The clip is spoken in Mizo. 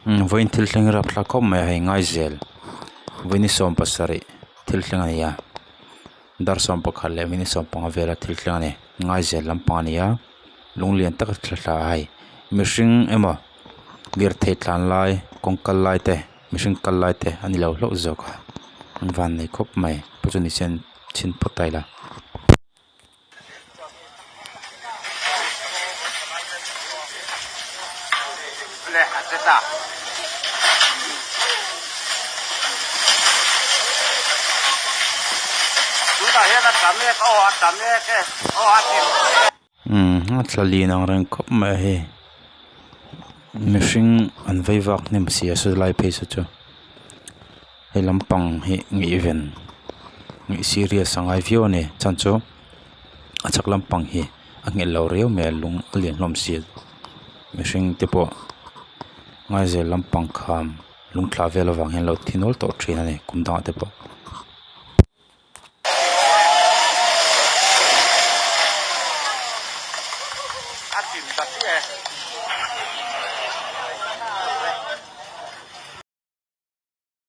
Vawiin thil thleng rapthlak khawp mai a hei Ngaizel vawiin ni 17 thil thleng a ni a dar 11 leh minute 15 vela thil thleng a ni Ngaizel lampang a ni a lung lian tak a thla thla a hei mihring emaw lirthei tlan lai kawng kal lai te mihring kal lai te a ni lo hlauh zawk a an vannei khawp mai pawh chu ni se an chhin phawt ta ila. Umm a thla lian ang reng khawp mai a hei mihring an vei vak hnem si a saw lai phei saw chu he lampang hi ngaihven ngaih serious a ngai viau a ni chhan chu a chhak lampang hi a nghet lo riau mai a lung a lian hlawm si a mihring te pawh ngaizel lampang kham lung thla vel avang hian an lo thi nual tawh thin a ni kum dangah te pawh.